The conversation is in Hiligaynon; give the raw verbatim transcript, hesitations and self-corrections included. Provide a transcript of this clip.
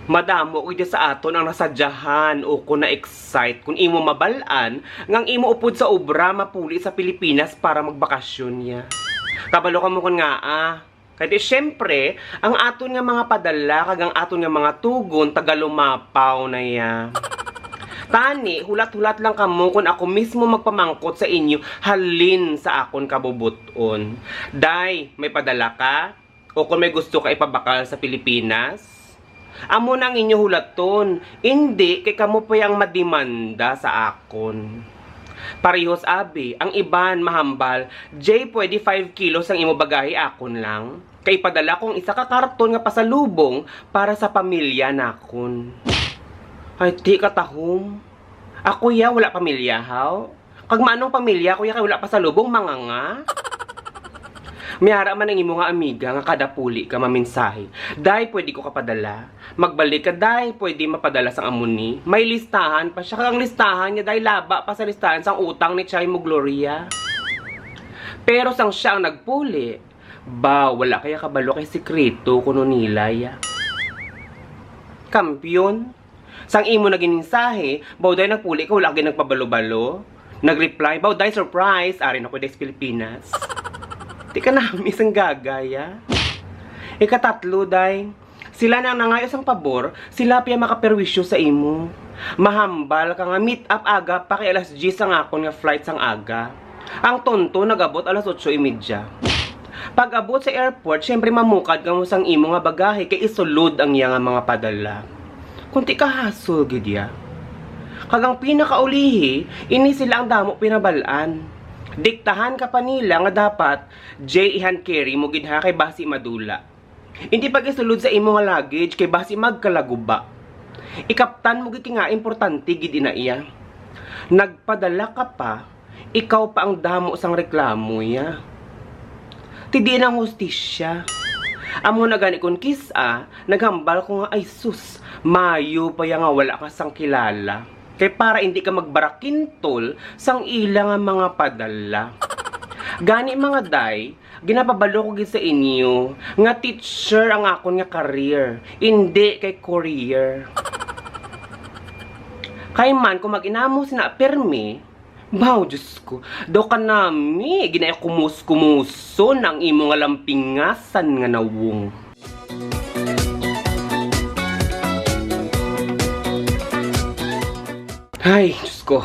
Madamo gid sa aton ang nasadyahan o kon na-excite kon imo mabal-an nga ang imo upod sa obra mapuli sa Pilipinas para magbakasyon niya. Kabalo kamo kon ngaa? Kay di, syempre, ang aton nga mga padala kag ang aton nga mga tugon tagalumapaw na ya. Tani, hulat-hulat lang kamo kon ako mismo magpamangkot sa inyo halin sa akon kabubot-on. Day, may padala ka? O kon may gusto ka ipabakal sa Pilipinas? Amo na ang inyo hulaton, indi kay kamo pa ang mademanda sa akon. Parehos abi, ang iban mahambal, Jay, pwede five kilos ang imo bagahe, akon lang. Kay ipadala ko ang isa ka karton nga pasalubong para sa pamilya nakon. Ay, ti katahom. Ako ya, wala pamilya, haw? Kag manong pamilya ko ya kay wala pasalubong, manganga? May ara man ang imo nga amiga nga kada puli ka maminsahe, "Day, pwede ko kapadala?" Magbalik ka, "Day, pwede mapadala sang amo ni?" May listahan pa siya, kag ang listahan niya, day, laba pa sa listahan sang utang ni Chay mo Gloria. Pero sang siya ang nagpuli, ba, wala kaya kabalo kay sikreto kuno nila ya. Kampiyon. Sang imo na gininsahe, baw day nagpuli ka, wala ka gid nagpabalo-balo. Nag-reply, baw day surprise, ari na ko day sa Pilipinas. Di ka nami sang gagaya. Ikatatlo, day, sila na ang nangayo sang pabor, sila pa ang makaperwisyo sa imo. Mahambal ka nga meet up aga pa kay alas diyes ang akon nga flight sang aga. Ang tonto nag-abot alas otso y media. Pag-abot sa airport, syempre mamukad kamo sang imo nga bagahe kay isulod ang iya nga mga padala. Kunti ka hasol gid ya. Kag ang pinakaulihi, ini sila ang damo pinabal-an. Diktahan ka pa nila nga dapat, "Jay, i-hand carry mo gid ha, kay basi madula." Hindi pag-isulod sa imo nga luggage kay basi magkalaguba. Ikaptan mo gid kay nga importante gid ina iya. Nagpadala ka pa, ikaw pa ang damo sang reklamo ya. Ti diin ang hustisya? Amo na gani kon kis-a, naghambal ko nga, "Ay sus, mayo pa ya nga wala ka sang kilala." Kay para hindi ka magbarakintol sang ila nga mga padala. Gani, mga day, ginapabalo ko gid sa inyo nga teacher ang akon nga career, indi kay courier. Kay man kung mag-inamo sina pirmi, baw, Diyos ko, daw kanami ginakumus-kumuson ang imo nga lampingasan nga nawong. Ay, Diyos ko.